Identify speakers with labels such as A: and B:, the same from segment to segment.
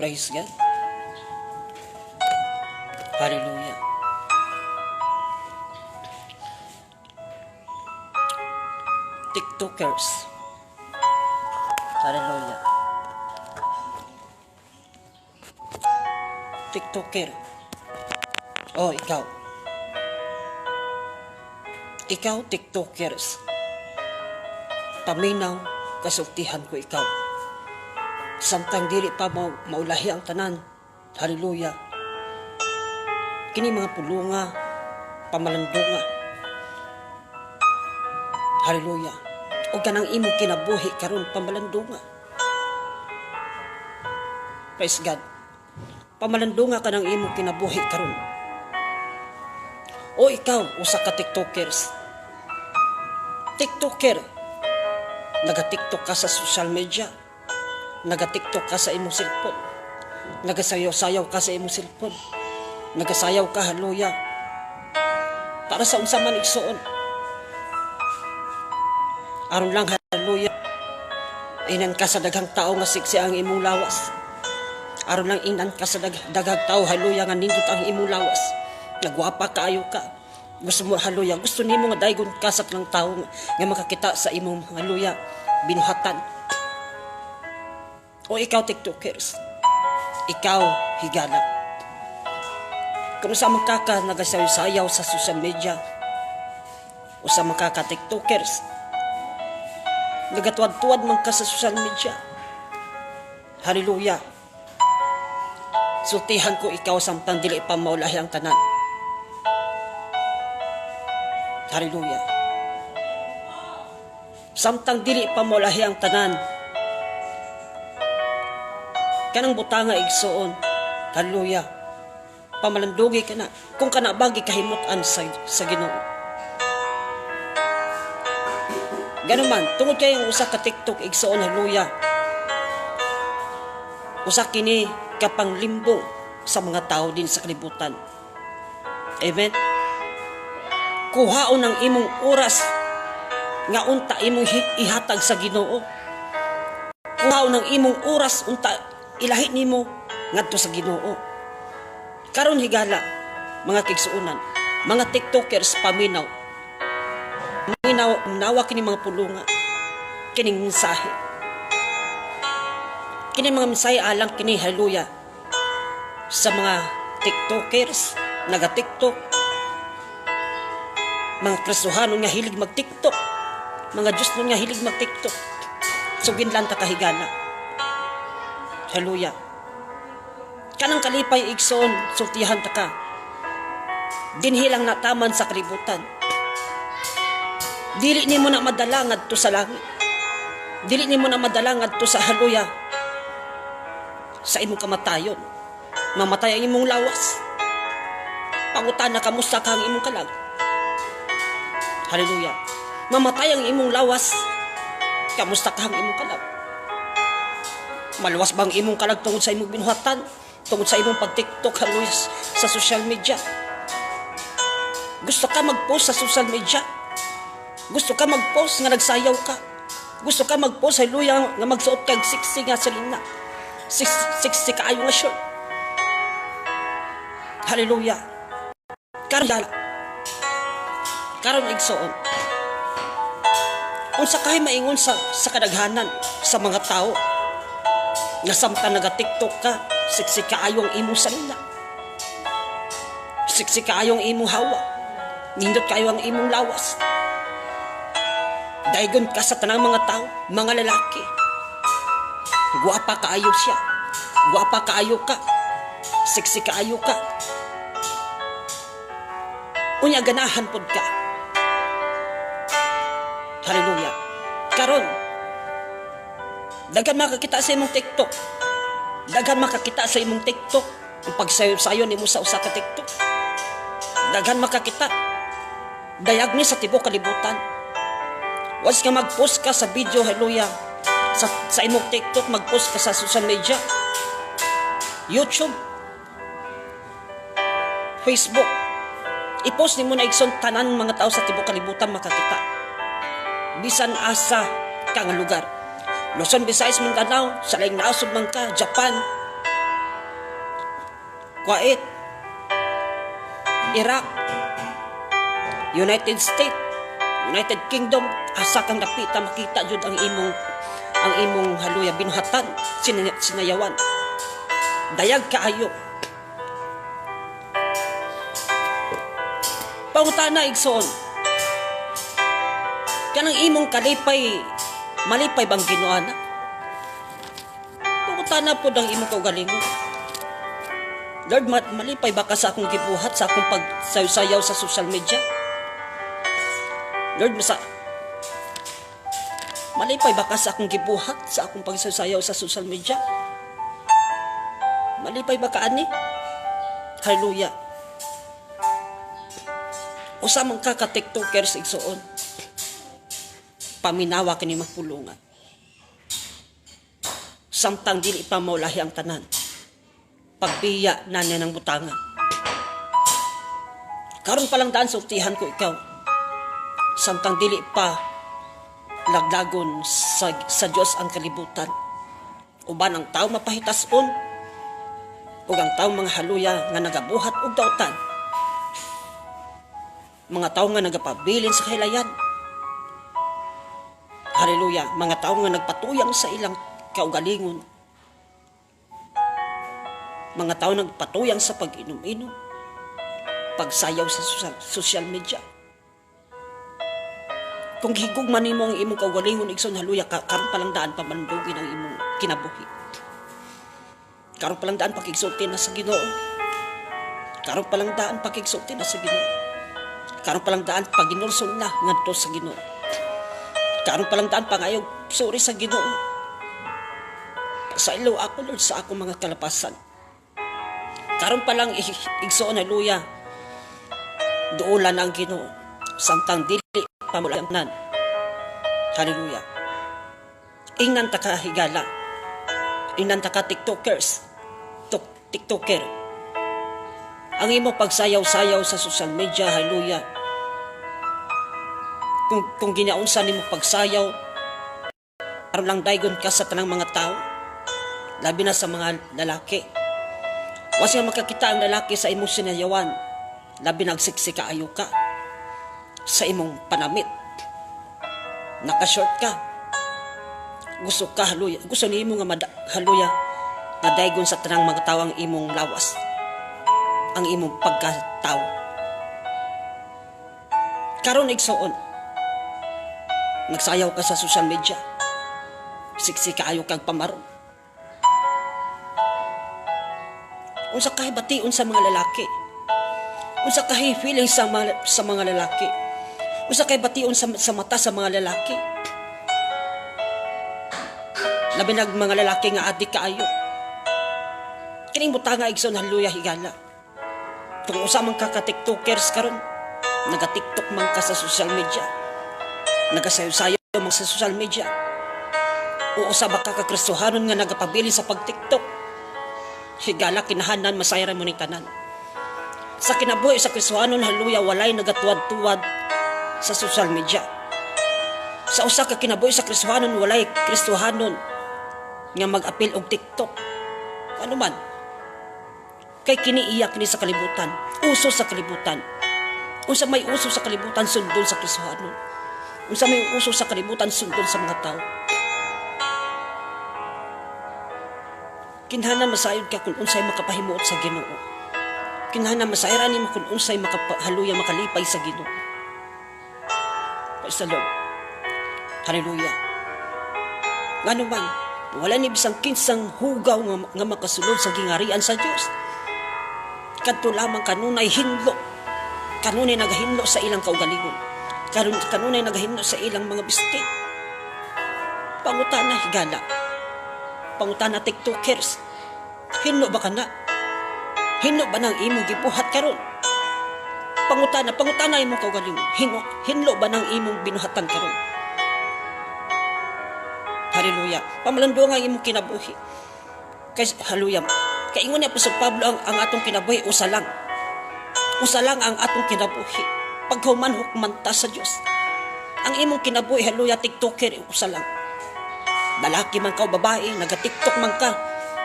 A: Praise God. Hallelujah. TikTokers. Hallelujah. TikToker. Oh, ikaw. Ikaw, TikTokers. Paminaw, kasultihan ko ikaw. Samtang dili pa maulahi ang tanan. Hallelujah. Kini mga pulunga, pamalandunga. Hallelujah. O kanang imong kinabuhi karon pamalandunga. Praise God. Pamalandunga kanang imong kinabuhi karon. O ikaw, usa ka TikTokers. TikToker. Naga-TikTok ka sa social media. Naga-TikTok ka sa imong cellphone. Nagasayaw-sayaw ka sa imong cellphone. Nagasayaw ka, hallelujah. Para sa unsa man, igsuon. Aron lang, hallelujah, inan ka sa daghang tao nga siksi ang imong lawas. Aron lang inan ka sa daghang tao, hallelujah, nga nindot ang imong lawas. Nagwapa kaayo ka. Gusto mo, hallelujah, gusto nimo nga daygon ka sa tanang tao nga makakita sa imong, hallelujah, binuhatan. O ikaw, TikTokers, ikaw, higala. Kung sa man ka nagasayaw-sayaw sa social media, o sa mga ka TikTokers, nagatuwad-tuwad man ka sa social media. Hallelujah. Sultihan ko ikaw samtang dili pa maulahi ang tanan. Hallelujah. Samtang dili pa maulahi ang tanan, kanang butanga, igsuon, hallelujah, pamalandugi ka na, kung kana bagi kahimutan sa Ginoo. Ganun man, tungod kay ang usa ka TikTok, igsuon, hallelujah, usa kini kapanglimbong sa mga tao din sa kalibutan. Amen? Kuhaon ang imong oras nga unta imong ihatag sa Ginoo. Kuhaon ang imong oras unta ilahi nimo ngadto sa Ginoo. Karon higala, mga kigsuonan, mga TikTokers, paminaw. Paminaw, nawa kini mga pulunga, kining mensahe. Kini mga mensahe alang kini, hallelujah, sa mga TikTokers, naga-TikTok, mga Kristohano nga hilig mag-TikTok, mga Diyos nga hilig mag-TikTok. Sugin lang ta kahigala. Hallelujah. Kanang kalipay, igsoon, sultihan ta ka. Dinhi lang nataman sa kalibutan. Dili nimo na madala ngadto sa langit. Dili nimo na madala ngadto sa, hallelujah, sa imong kamatayon. Mamatay ang imong lawas. Pangutana, kamusta ka ang imong kalag? Hallelujah. Mamatay ang imong lawas. Kamusta ka ang imong kalag? Maluwas bang imong kalag tungod sa imong binuhatan? Tungod sa imong pag-TikTok, hallelujah, sa social media? Gusto ka mag-post sa social media? Gusto ka mag-post nga nagsayaw ka? Gusto ka mag-post, hallelujah, nga magsuot kag sexy nga salina? Sexy kaayo nga shirt? Hallelujah. Karon, karon igsuon, unsa kay maingon sa kadaghanan sa mga tao nga samtang naga-TikTok ka, sexy kaayo ang imong salina, sexy kaayo ang imong hawa, nindot kaayo ang imong lawas, daygon ka sa tanang mga tao, mga lalaki, guwapa kaayo siya, guwapa kaayo ka, sexy kaayo ka, unya ganahan pod ka? Hallelujah. Karon, daghan makakita sa imong TikTok. Daghan makakita sa imong TikTok. Ang pagsayo-sayo nimo sa usa ka TikTok. Daghan makakita. Dayag ni sa tibuok kalibutan. Once nga mag-post ka sa video, hallelujah, sa imong TikTok, mag-post ka sa social media, YouTube, Facebook, i-post nimo na, igsoon, tanan mga tao sa tibuok kalibutan makakita. Bisan asa ka nga lugar. Luzon, Visayas, Mindanao, sa laing nasod man ka, Japan. Kuwait, Iraq, United States, United Kingdom, asa kang dapita makita jud ang imong, hallelujah, binuhatan, sinayawan. Dayag kaayo. Pangutana, igsoon. Kanang imong kalipay, malipay bang Ginoo ana? Pangutana pod ang imong kaugalingon. Lord, malipay ba ka sa akong gibuhat, sa akong pagsayaw-sayaw sa social media? Lord, malipay ba ka sa akong gibuhat, sa akong pagsayaw sa social media? Malipay ba ka ani? Hallelujah. Usa man ka ka TikTokers, igsoon. Paminawa kini mapulungan. Samtang dili pa maulahi ang tanan. Pagbiya na niya ng butangan. Karon pa lang daan, sultihan ko ikaw. Samtang dili pa laglagon sa Dios ang kalibutan. Uban ang tao mapahitason ug ang tao mga haluya nga nagabuhat og dautan. Mga tao nga nagapabilin sa kahilayan. Hallelujah. Mga tao nga nagpatuyang sa ilang kaugalingon. Mga tao nagpatuyang sa pag-inom-inom. Pagsayaw sa social media. Kung higugma nimo ang imong kaugalingon, igsoon, hallelujah, karon pa lang daan pamandugin ang imong kinabuhi. Karon pa lang daan pakigsulti na sa Ginoo. Karon pa lang daan pakigsulti na sa Ginoo. Karon pa lang daan paginulsol na ngadto sa Ginoo. Karon pa lang daan pangayog sorry sa Ginoo. Pasaylo ako, Lord, sa akong mga kalapasan. Karon pa lang, igsoon, hallelujah, duolan ang Ginoo samtang dili pamulanan. Hallelujah. Ingnan ta ka, higala. Ingnan ta ka, TikTokers. TikToker. Ang imo pagsayaw-sayaw sa social media, hallelujah. Kung ginaunsa nimo pagsayaw, aron lang daygon ka sa tanang mga tao, labi na sa mga lalaki. Was nga makakita ang lalaki sa imong sinayawan, labi nagsiksik kaayo ka sa imong panamit. Naka-short ka. Gusto ka, hallelujah. Gusto nimo nga hallelujah, nga daygon sa tanang mga tao ang imong lawas, ang imong pagkatao. Karon, igsoon, nagsayaw ka sa social media. Siksi kaayo kag pamaron. Unsa kay bation sa mga lalaki? Unsa kay feeling sa mga lalaki? Unsa kay bation sa mata sa mga lalaki? Labi nag mga lalaki nga adik kaayo. Kining butanga, igsoon, hallelujah, higala. Kung usa man ka ka TikTokers karon, naga-TikTok man ka sa social media. Nagasayo-sayo man sa social media. O usa ba ka ka Kristohanon nga nagapabili sa pag-TikTok? Higala, kinahanglan masayran mo ning tanan. Sa kinabuhi sa Kristohanon, hallelujah, walay nagatuwad-tuwad sa social media. Sa usa ka kinabuhi sa Kristohanon, walay Kristohanon nga mag-apil og TikTok. Ano man? Kay kiniiyak ni sa kalibutan, uso sa kalibutan. Unsa may uso sa kalibutan, sundon sa Kristohanon. Unsa may uso sa kalibutan, sundon sa mga tao. Kinahanglan masayod ka kung unsay makapahimuot sa Ginoo. Kinahanglan masayran nimo kung unsay makapahaluya, makalipay sa Ginoo. Praise the Lord. Hallelujah. Ngano man, wala ni bisang kinsang hugaw nga makasulod sa gingarian sa Dios. Kadto lamang kanunay hinlo. Kanunay nagahinlo sa ilang kaugalingon. Kanunay nagahinlo sa ilang mga bisti. Pangutana, higala. Pangutana, TikTokers. Hinlo ba ka na? Hinlo ba nang imong gibuhat karon? Pangutana, pangutana imong kaugalingon. Hinlo ba nang imong binuhatan karon? Hallelujah. Pamalandungan ang imong kinabuhi. Kay hallelujah. Kay ingon ni Apostol Pablo, ang atong kinabuhi usa lang. Usa lang ang atong kinabuhi. Paghuman hukman ta sa Dios. Ang imong kinabuhi, hallelujah, TikToker, usa lang. Lalaki man ka o babae, naga-TikTok man ka,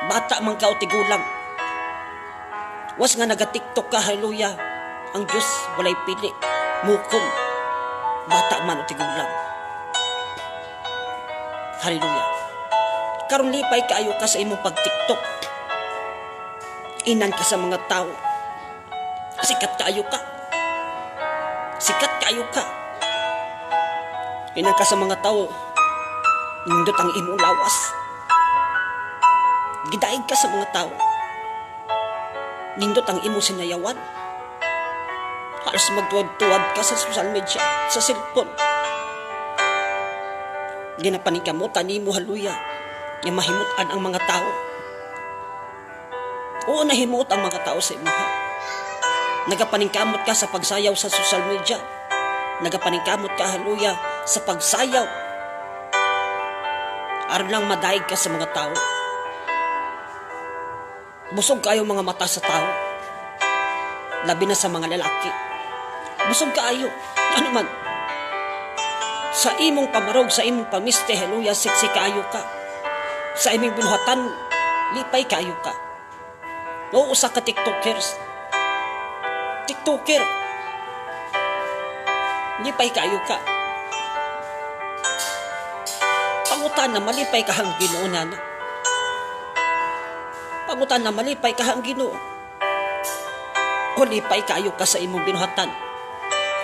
A: bata man ka o tigulang. Was nga naga-TikTok ka, hallelujah. Ang Diyos walay pili. Mukom. Bata man o tigulang. Hallelujah. Karon lipay kaayo ka sa imong pag-TikTok. Inan ka sa mga tao. Sikat kaayo ka. Sikat kaayo ka. Inan ka sa mga tao. Nindot ang imong lawas. Gidaig ka sa mga tao. Nindot ang imong sinayawan. Halos magtuwad-tuwad ka sa social media, sa cellphone. Ginapaningkamutan nimo, hallelujah, nga mahimutan ang mga tao. Oo, nahimuot ang mga tao sa imuha. Nagapaningkamot ka sa pagsayaw sa social media. Nagapaningkamot ka, hallelujah, sa pagsayaw. Aron lang madaig ka sa mga tao. Busog kayo mga mata sa tao. Labi na sa mga lalaki. Busog kaayo. Ano man? Sa imong pamarog, sa imong pamiste, hallelujah, sexy kaayo ka. Sa imong binuhatan, lipay kaayo ka. Oo, usa ka TikTokers. TikToker. Lipay kaayo ka. Pangutan na malipay ka ang Ginoo na. Pangutan na malipay ka ang Ginoo. O lipay kaayo ka sa imong binuhatan,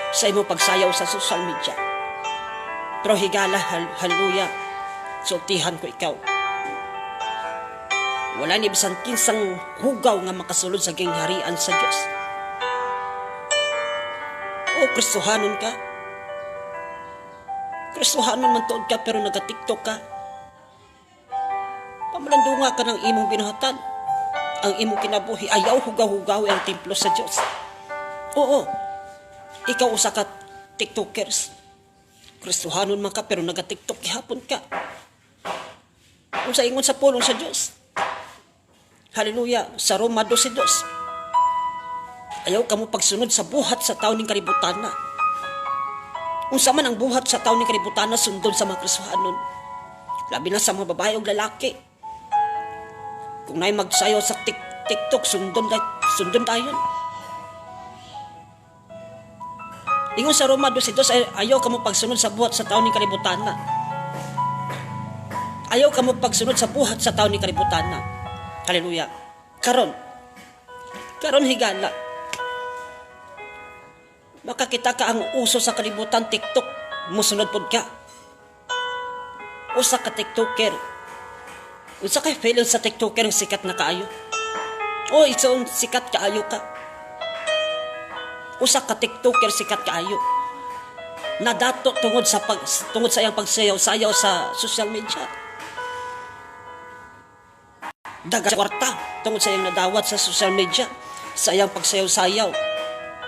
A: sa imong pagsayaw sa social media. Pero higala, hallelujah, sultihan ko ikaw. Wala ni bisan kinsang hugaw nga makasulod sa gingharian sa Dios. O Kristohanon ka. Kristohanon man tuod ka pero naga-TikTok ka. Pamalandunga ka ng imong binuhatan. Ang imong kinabuhi, ayaw hugaw-hugaw ang templo sa Dios. Oo, ikaw usa ka TikTokers. Kristohanon man ka pero naga-TikTok gihapon ka. Unsa ingon sa pulong sa Dios? Hallelujah, sa Roma 12:2. Ayaw kamo pagsunod sa buhat sa tawo ning kalibutan na. Unsa man ang buhat sa tawo ning kalibutan na, sundon sa mga Kristohanon. Labi na sa mga babae ug lalaki. Kung naay magsayaw sa TikTok, sundon, sundon dayon. Ingon sa Roma 12:2, ayaw kamo pagsunod sa buhat sa tawo ning kalibutan na. Ayaw kamo pagsunod sa buhat sa tawo ning kalibutan na. Hallelujah. Karon higala. Makakita ka ang uso sa kalibutan, TikTok, musunod pod ka. Usa ka TikToker. Unsa kay feeling sa TikToker ang sikat na kaayo? O igsoon, sikat kaayo ka. Usa ka TikToker, sikat kaayo. Nadato tungod sa iyang pagsayaw-sayaw sa social media. Daga kwarta tungod sa iyang nadawat sa social media, sa iyang pagsayaw-sayaw.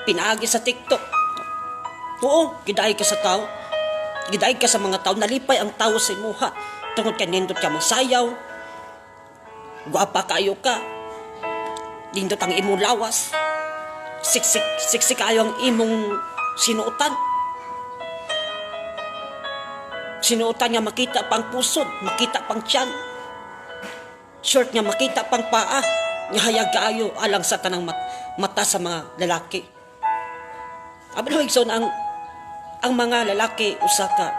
A: Pinaagi sa TikTok. Oo, gidaig ka sa tao. Gidaig ka sa mga tao. Nalipay ang tao sa imuha. Tungod kay nindot ka magsayaw. Guwapa kaayo ka. Nindot ang imong lawas. Siksik, siksik kaayo ang imong sinuotan. Sinuotan nga makita pang pusod, makita pang tiyan. Short nga makita pang paa. Nga hayag kaayo alang sa tanang mata sa mga lalaki. Ablo igsoon, ang mga lalaki usa ka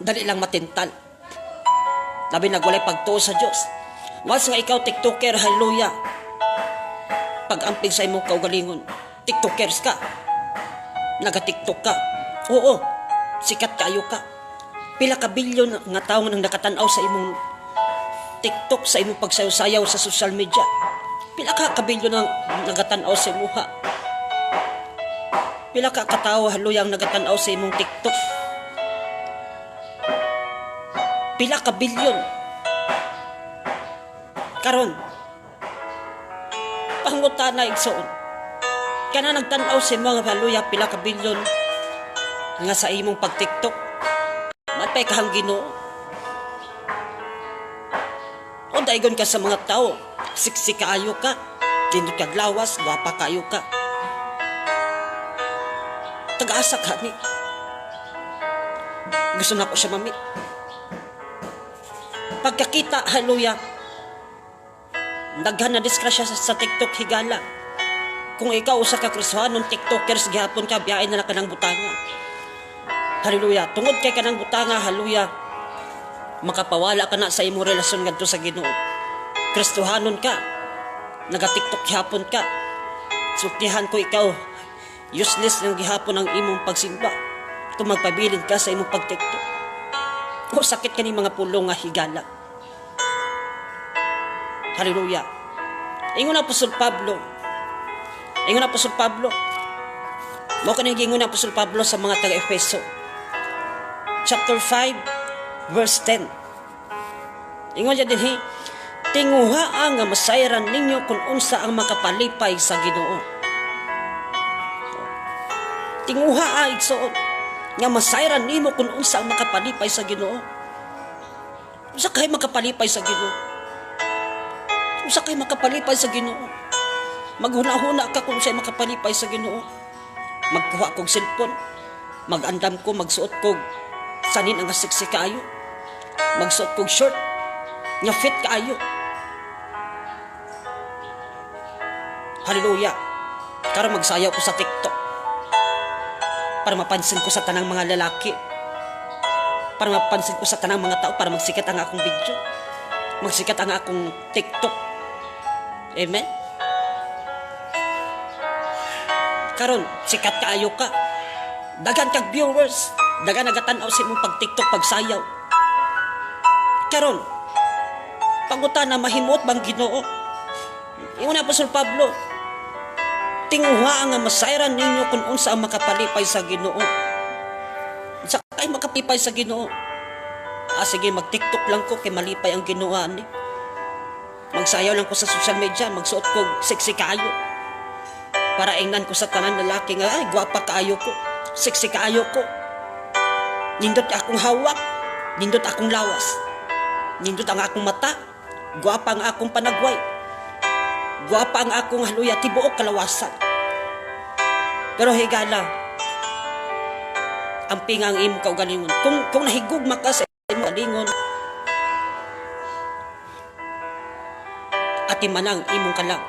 A: dali lang matintal. Labi nagwalay pagtuo sa Dios. Once nga ikaw TikToker, hallelujah. Pag-amping sa imong kaugalingon, TikTokers ka. Naga-TikTok ka. Oo, sikat kaayo ka. Pila ka bilyon nga tawo nang nakatan-aw sa imong TikTok, sa imong pagsayaw-sayaw sa social media. Pila ka kabilyon ang nagatan-aw sa imuha. Pila ka katawo, hallelujah, ang nagatan-aw sa imong TikTok. Pila ka bilyon. Karon, pangutana, igsoon. Kana nagtan-aw sa imong, hallelujah, pila ka bilyon nga sa imong pag-TikTok. Malipay ka ang Ginoo. O daigon ka sa mga tao, siksik kaayo ka, tindot kag lawas, gwapa kaayo ka. Tag-asa ka ni. Gusto na ko siya ma-meet. Pagkakita, hallelujah, Daghan na disgrasya sa TikTok, higala. Kung ikaw usa ka Kristohanon TikTokers gihapon ka, biyain na lang kanang butanga. Hallelujah. Tungod kay kanang butanga, hallelujah, makapawala ka na sa imong relasyon ngadto sa Ginoo. Kristohanon ka, naga-TikTok gihapon ka. Sultihan ko ikaw, useless lang gihapon ang imong pagsimba kung magpabilin ka sa imong pag-TikTok. O sakit kani mga pulong nga, higala. Hallelujah. Ingon Apostol Pablo. Ingon Apostol Pablo. Mao kani giingon ni Apostol Pablo sa mga taga-Efeso. Chapter 5 verse 10. Ingon siya dinhi, "Tinguhaa nga masayran ninyo kung unsa ang makapalipay sa Ginoo." Tinguhaa, igsoon, nga masayran nimo kung unsa ang makapalipay sa Ginoo. Unsa kay makapalipay sa Ginoo? Unsa kay makapalipay sa Ginoo? Maghuna-huna ka kung unsay makapalipay sa Ginoo. Magkuha kog cellphone, magandam ko, magsuot kog sanin ang sexy kaayo. Magsuot kog short nga fit kaayo. Hallelujah. Karon magsayaw ko sa TikTok para mapansin ko sa tanang mga lalaki. Para mapansin ko sa tanang mga tao, para magsikat ang akong video. Magsikat ang akong TikTok. Amen? Karon, sikat kaayo ka. Daghan kag viewers. Daghan nagatan-aw sa imong pag-TikTok, pagsayaw. Karon, pangutana, mahimuot bang Ginoo? Ingon Apostol Pablo, "Tinguha nga masayran ninyo kung unsa ang makapalipay sa Ginoo." Unsa kay makapalipay sa Ginoo? Ah, sige, mag-TikTok lang ko kay malipay ang Ginoo ani. Magsayaw lang ko sa social media, magsuot ko sexy kaayo. Para ingnan ko sa tanan lalaki nga, "Ay, gwapa kaayo ko, sexy kaayo ko. Nindot akong hawak, nindot akong lawas, nindot ang akong mata, gwapa ang akong panagway, gwapa ang akong, hallelujah, tibuok kalawasan." Pero higala, ang pingang imong kaugalingon. Kung nahigugma ka sa imong kaugalingon, ati manang imong kalag.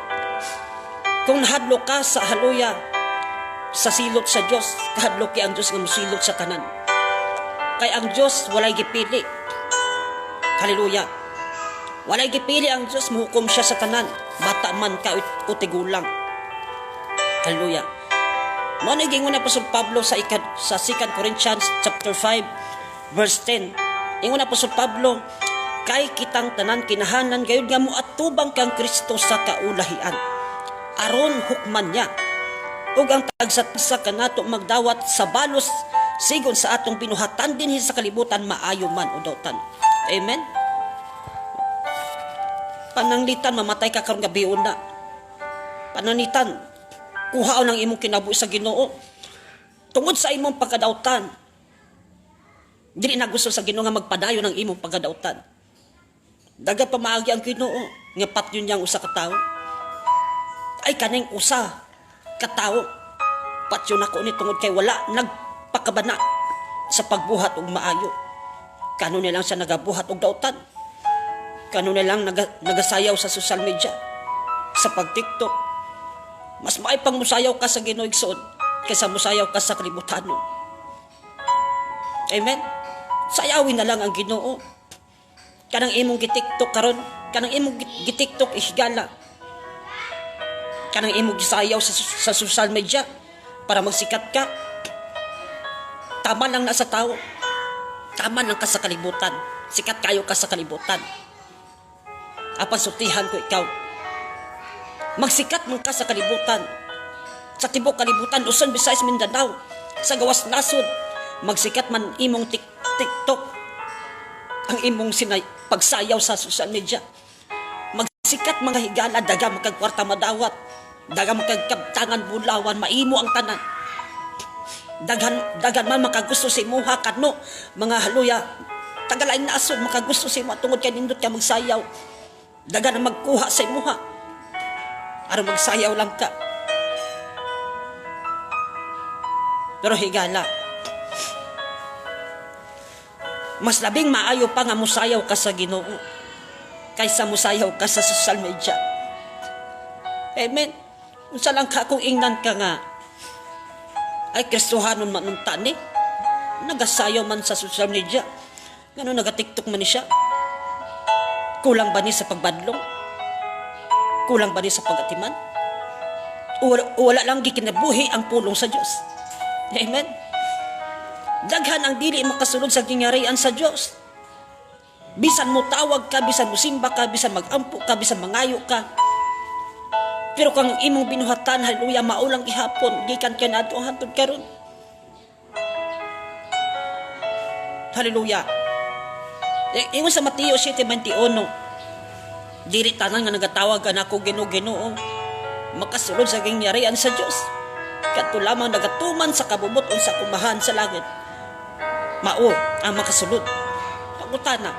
A: Kung nahadlok ka sa, hallelujah, sa silot sa Dios, kahadlok kay ang Dios nga mosilot sa tanan. Kay ang Dios walay gipili. Hallelujah. Walay gipili ang Dios, muhukom siya sa tanan, bata man ka o tigulang. Hallelujah. Mao na giingon ni Apostol Pablo sa 2 Corinthians chapter 5 verse 10. Ingon Apostol Pablo, "Kay kitang tanan kinahanglan gayud nga moatubang kang Kristo sa kaulahian aron hukman niya ug ang tagsa kanato magdawat sa balos sigon sa atong binuhatan dinhi sa kalibutan, maayo man o dautan." Amen. Pananglitan mamatay ka karong gabi una. Pananglitan kuhaon ang imong kinabuhi sa Ginoo tungod sa imong pagkadautan. Dili na gusto sa Ginoo nga magpadayon ang imong pagkadautan. Daga pamaagi ang Ginoo nga patyon niyang usa ka tawo. Ay, kaning usa ka tawo, patyon ako ni tungod kay wala nagpakabana sa pagbuhat og maayo. Kano na lang siya nagabuhat og dautan. Kano na lang nagasayaw sa social media, sa pag-TikTok. Mas maay pang musayaw ka sa Ginoo, igsoon, kaysa musayaw ka sa kalibutan. Amen? Sayawin na lang ang Ginoo. Kanang imong gitiktok karon, kanang imong gitiktok, higala. Kanang imong gisayaw sa social media para magsikat ka. Tama lang na sa tao. Tama lang ka sa kalibutan. Sikat kayo ka sa kalibutan. Apan sultihan ko ikaw, magsikat man ka sa kalibutan. Sa tibok kalibutan, Luzon, Visayas, Mindanao, sa gawas nasod, magsikat man imong TikTok, ang imong pagsayaw sa social media. Magsikat, mga higala, daga makagkwarta madawat, daga makagkabtangan bulawan, maimo ang tanan. Daghan man makagusto sa imuha kano mga, hallelujah, tagalaing nasod makagusto sa imo tungod kay nindot ka magsayaw. Daghan ang magkuha sa imuha aron magsayaw lang ka. Pero higala, mas labing maayo pa nga musayaw ka sa Ginoo kaysa musayaw ka sa social media. Amen. Unsa lang ka kung ingnan ka nga ay Kristohanon man unta ni. Nagasayaw man sa social media. Ngano naga-TikTok man ni siya? Kulang ba ni sa pagbadlong? Kulang ba ni sa pagatiman? O wala lang gikinabuhi ang pulong sa Dios? Amen. Daghan ang dili makasulod sa gingharian sa Dios. Bisan mo tawag ka, bisan mo simba ka, bisan magampo ka, bisan mangayo ka. Pero kung ang imong binuhatan, hallelujah, maulang gihapon, gikan kaniadto hantod karon. Hallelujah. Ingon sa Mateo 7:21, dili tanan nga nagatawag kanako Ginoo, Ginoo, makasulod sa gingharian sa Dios. Kadto lamang nagatuman sa kabubut-on sa kumahan sa langit, mao ang makasulod. Pangutana,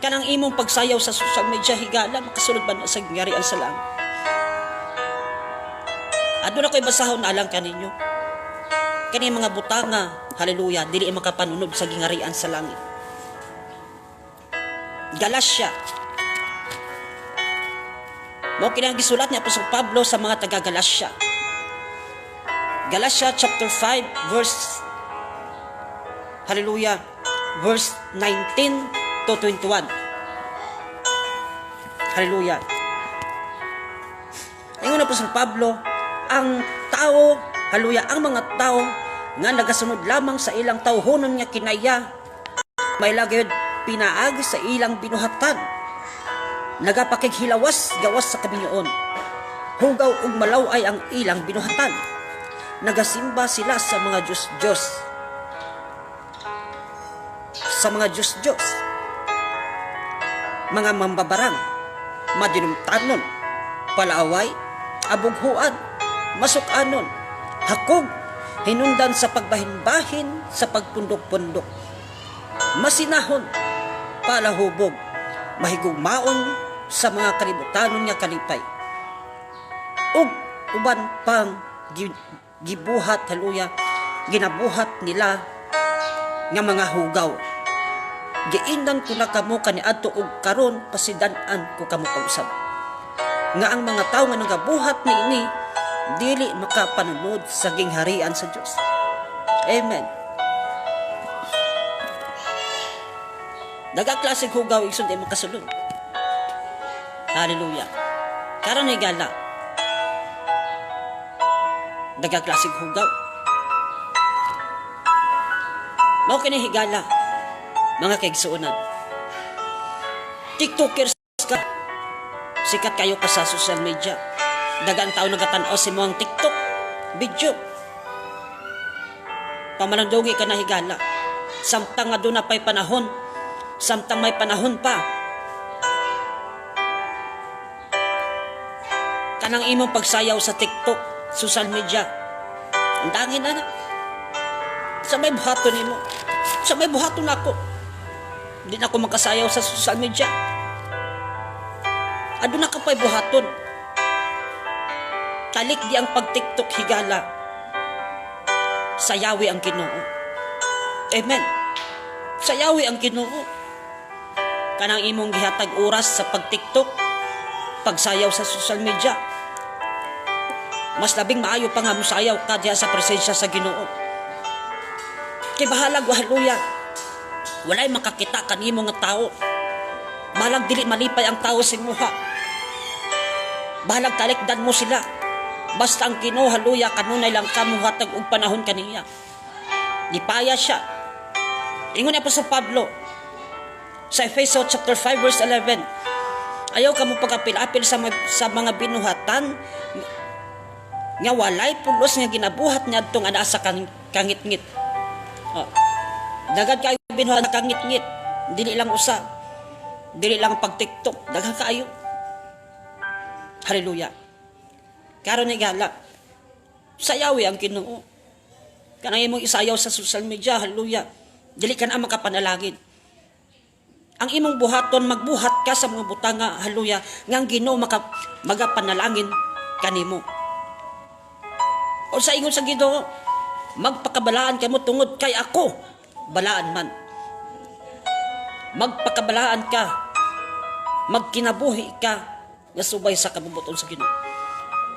A: kanang imong pagsayaw sa social media, higala, makasulod ba na sa gingharian sa langit? Aduna ko'y basahon na alang kaninyo. Kani mga butanga, hallelujah, dili makapanunod sa gingharian sa langit. Galatia. Mao kini ang gisulat ni Apostol Pablo sa mga taga-Galatia. Galatia chapter 5 verse, hallelujah, verse 19 to 21. Hallelujah. Ingon Apostol Pablo, ang tao, hallelujah, ang mga tao nga nagasunod lamang sa ilang tawhonon nga kinaya, may lagayod pinaagi sa ilang binuhatan, nagapakighilawas gawas sa kaminyoon, hugaw ug malaw ay ang ilang binuhatan, nagasimba sila sa mga Diyos-Diyos, sa mga Diyos-Diyos, mga mambabarang, madinumtanon, palaaway, abughuan, masukanon, hakog, hinundan sa pagbahinbahin, sa pagpundok-pundok, masinahon, palahubog, mahigugmaon sa mga kalibutanon nga kalipay, ug uban pang gibuhat, hallelujah, ginabuhat nila nga mga hugaw. Giindan ko na kamo kaniadto ug karon pasidan-an ko kamo kausab. Nga ang mga tawo nga nagabuhat niini dili makapanunod sa gingharian sa Dios. Amen. Nagaklasig hugaw igsoon di makasulod. Hallelujah. Karon higala. Nagaklasig hugaw. Mao kini higala mga kaigsuonan. TikTokers ka. Sikat kayo ka sa social media. Daghang tao nagatan-aw sa imong TikTok video. Pamalandungi ka na higala. Samtang nga doon na pa'y panahon, samtang may panahon pa, kanang imong pagsayaw sa TikTok, social media, ang dangin na na. Sa may buhaton nimo, sa may buhaton ako, hindi na ako makasayaw sa social media. Aduna ka pa'y buhaton. Talik di ang pag-TikTok higala. Sayawi ang Ginoo. Amen. Sayawi ang Ginoo. Kanang imong gihatag oras sa pag-TikTok, pagsayaw sa social media, mas labing maayo pa nga mosayaw ka diha sa presensya sa Ginoo. Kay bahalag, hallelujah, walay makakita kanimo nga tao. Bahalag dili malipay ang tao sa imuha. Bahalag talikdan mo sila. Basta ang Ginoo, hallelujah, kanunay lang ka mohatag og panahon kaniya. Nipaya siya. Ingon ni Apostol Pablo sa Efeso chapter 5 verse 11, ayaw ka mo pagapil-apil sa mga binuhatan nga walay pulos nga ginabuhat niadtong anaa sa kangitngit. Oh. Daghan kayo binuhatan kangitngit, dili lang usa, dili lang pag-TikTok, daghan kaayo. Hallelujah. Karon ni gala, sayawi ang Ginoo. Kanang imong isayaw sa social media, hallelujah, dili ka na makapanalangin. Ang imong buhaton, magbuhat ka sa mga butanga, hallelujah, nga ang Ginoo magapanalangin kanimo. O sa ingon sa Ginoo, magpakabalaan kamo tungod kay ako, balaan man. Magpakabalaan ka Magkinabuhi ka nga subay sa kabubuton sa Ginoo.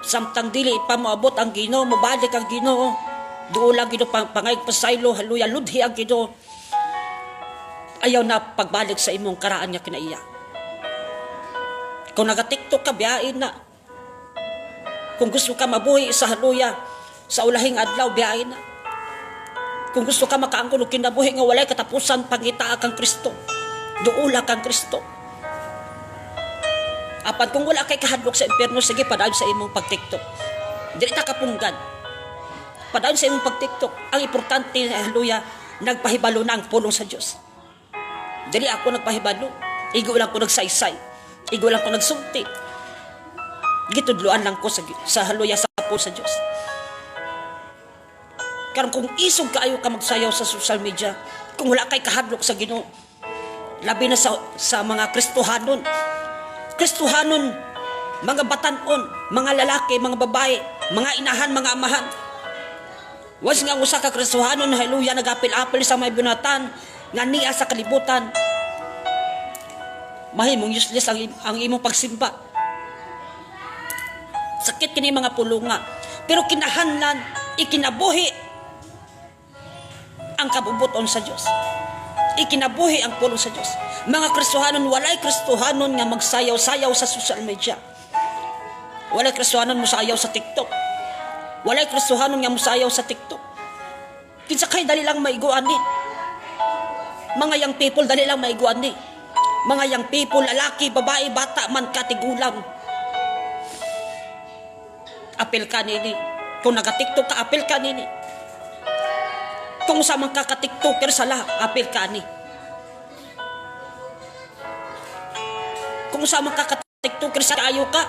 A: Samtang dili pa moabot ang Ginoo, mobalik ang Ginoo, duol ang Ginoo pangayog pasaylo, hallelujah, ludhi ang Ginoo. Ayaw na pagbalik sa imong karaan nga kinaiya. Kung naga-TikTok ka, biyain na. Kung gusto ka mabuhi sa, hallelujah, sa ulahing adlaw, biyain na. Kung gusto ka makaangkon og kinabuhi nga walay katapusan, pangitaa kang Kristo. Duula kang Kristo. Apan kung wala kay kahadlok sa impyerno, sige, padayon sa imong pag-TikTok. Dili ta kapunggan. Padayon sa imong pag-TikTok. Ang importante, hallelujah, nagpahibalo na ang pulong sa Dios. Dili ako nagpahibalo. Igo lang ko nagsaysay. Igo lang ko nagsulti. Gitudloan lang ko sa, hallelujah, sa pulong sa Dios. Karon, kung isog kaayo ka magsayaw sa social media, kung wala kay kahadlok sa Ginoo, labi na sa mga Kristohanon. Kristohanon, mga batanon, mga lalaki, mga babae, mga inahan, mga amahan. Was nga ang usa ka Kristohanon, hallelujah, nagapil-apil sa may binatan, nga niya sa kalibutan. Mahimong useless ang imong pagsimba. Sakit kini mga pulunga. Pero kinahanglan ikinabuhi ang kabubuton sa Dios. Ikinabuhi ang pulong sa Dios. Mga Kristohanon, walay Kristohanon nga magsayaw-sayaw sa social media. Walay Kristohanon mosayaw sa TikTok. Walay Kristohanon nga mosayaw sa TikTok. Kinsa kay dali lang maiguan ni. Mga young people, dali lang maiguan ni. Mga young people, lalaki, babae, bata man ka, tigulang. Apil ka nini. Kung naga-TikTok ka, apil ka nini. Kung sa man ka ka-TikToker sala, apil ka ni. Kung sa man ka ka-TikToker sa ayo ka,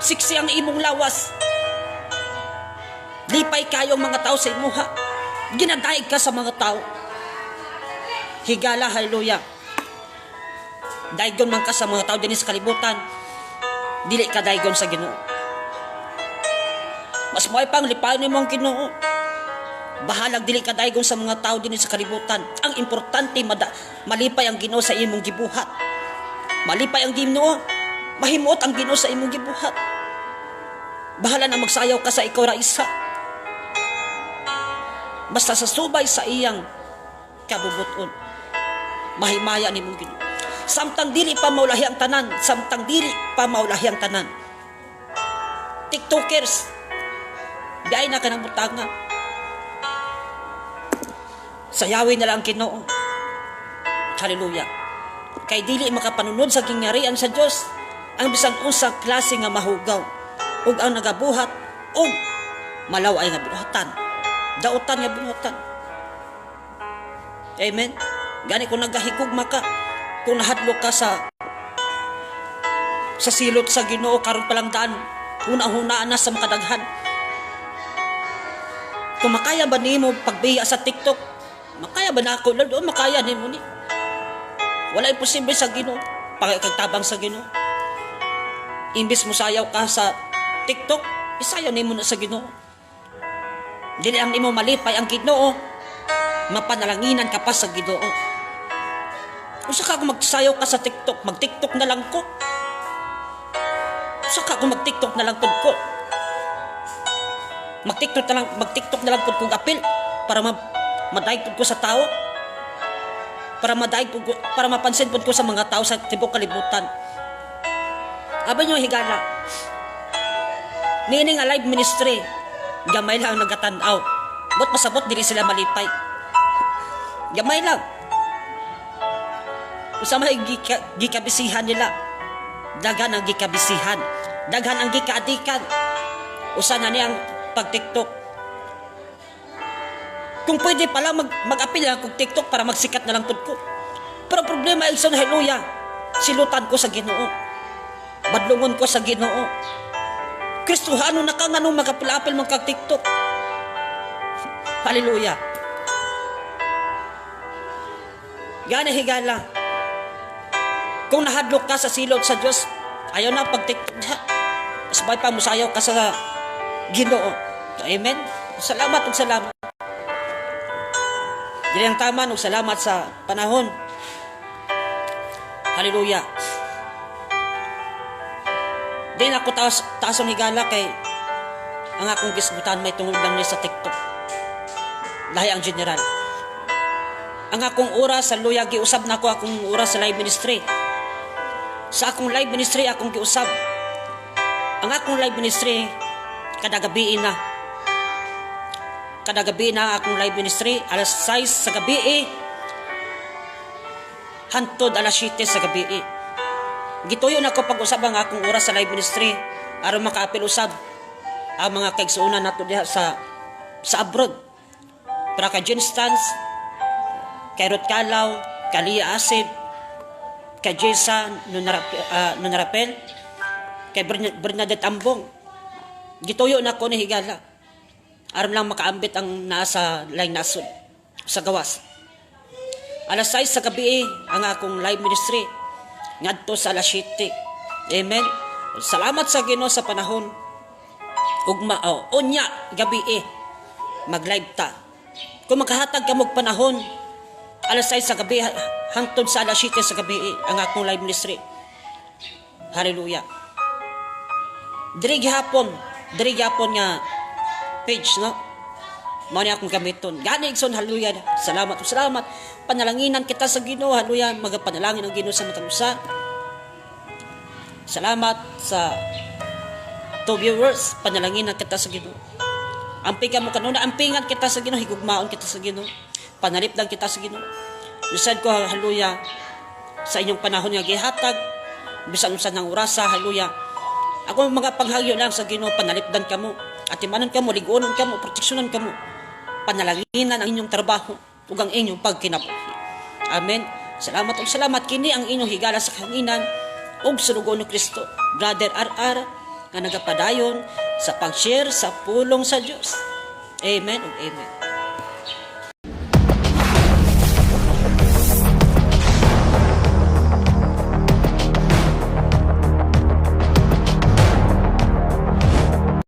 A: siksi ang imong lawas. Lipay kayo ang mga tao sa imuha. Ginadaig ka sa mga tao. Higala, hallelujah. Daigon man ka sa mga tao dinhi sa kalibutan, dili ka daigon sa Ginoo. Mas may pang lipayon nimo ang Ginoo. Bahalag dili ka daigon sa mga tao dinhi sa kalibutan. Ang importante, malipay ang Ginoo sa imong gibuhat. Malipay ang Ginoo, mahimuot ang Ginoo sa imong gibuhat. Bahala na magsayaw ka sa ikaw ra isa. Basta sa subay sa iyang kabubuton, mahimaya nimong Ginoo. Samtang dili pa maulahi ang tanan, samtang dili pa maulahi ang tanan. TikTokers, biay na ka ng butanga. Sayawin na lang ang Ginoo. Hallelujah. Kay dili makapanunod sa gingharian sa Dios ang bisan unsa klase nga mahugaw ug ang nagabuhat og malaw-ay nga binuhatan. Dautan nga binuhatan. Amen. Gani kung nagahigugma ka, kung nahadlok ka sa silot sa Ginoo karon pa lang daan, huna-hunaan na sa makadaghan. Kung makaya ba nimo pagbiya sa TikTok, makaya ba nako, Lord? O makaya nimo ni. Wala imposible sa Ginoo. Pagkagtabang sa Ginoo. Imbis mo sayaw ka sa TikTok, isayaw nimo na sa Ginoo. Dili ang imo malipay ang Ginoo, mapanalanginan ka pa sa Ginoo. Usa ka kung magsayaw ka sa TikTok, mag-TikTok na lang ko. Usa ka kung mag-TikTok na lang pud ko. Mag-TikTok na lang, mag-TikTok na lang pud kong apil para madaig pud ko sa tao. Para madaig pud ko, para mapansin pud ko sa mga tao sa tibuok kalibutan. Abi nyo higala. Niini nga live ministry, gamay lang ang nagatan-aw. But pasabot dili sila malipay. Gamay lang. Usa may gikabisihan nila. Daghan ang gikabisihan. Daghan ang gikaadikan. Usa na niyang pag-TikTok. Kung pwede pala mag-apil lang kog TikTok para magsikat na lang pud ko. Pero problema, Elson, hallelujah, silutan ko sa Ginoo. Badlungon ko sa Ginoo. Kristohano na ka nga nung magapil-apil man kag TikTok. Hallelujah. Gani higala. Kung nahadlok ka sa silot sa Dios, ayaw na pag-TikTok diha. Mas may pa musayaw ka sa Ginoo. Amen. Salamat ug salamat. Dili ang tama ug salamat sa panahon. Hallelujah. Di na ako taas, taas ang higala kay ang akong gisgutan may tungod lang ni sa TikTok. Lahi ang general. Ang akong oras sa luya, giusab na ako akong oras sa live ministry. Sa akong live ministry akong giusab. Ang akong live ministry kada gabi na. Kada gabi na ang akong live ministry, alas 6 sa gabi hantod alas 7 sa gabi. Gituyo na ko pag-usab ang akong oras sa live ministry aron makaapil usab ang mga kaigsuonan nato diha sa abroad. Para kay Jen Stans, kay Ruth Calaw, kay Lia Asib, kay Jessa Nunarapel, kay Bernadette Ambong. Gituyo na ko ni higala aron lang makaambit ang nasa laing nasod sa gawas. Alas 6 sa gabi ang akong live ministry ngadto sa alas 7. Amen. Salamat sa Ginoo sa panahon. Ugma oh, unya gabi mag-live ta. Kung makahatag ka mo'g panahon, alas 6 sa gabi hangtod sa alas 7 sa gabi ang akong live ministry. Hallelujah. Diri gihapon nga page, no? Mao ni akong gamiton. Gani, igsoon, hallelujah. Salamat, salamat. Panalanginan kita sa Ginoo, hallelujah. Magapanalangin ang Ginoo sa matag usa. Salamat sa two viewers, panalanginan kita sa Ginoo. Ampingan mo kanuna, ampingan kita sa Ginoo, higugmaon kita sa Ginoo. Panalipdan kita sa Ginoo. Bisad ko, hallelujah, sa inyong panahon nga gihatag, bisan unsa ng orasa, hallelujah. Ako mga panghagyo lang sa Ginoo, panalipdan kamo, atimanon kamo, liguonon kamo, proteksyonan kamo. Panalanginan ang inyong trabaho ug ang inyong pagkinabuhi. Amen. Salamat ug salamat. Kini ang inyong higala sa kahanginan ug sulugoon ni Kristo, Brother RR, nga nagapadayon sa pag-share sa pulong sa Dios. Amen ug amen.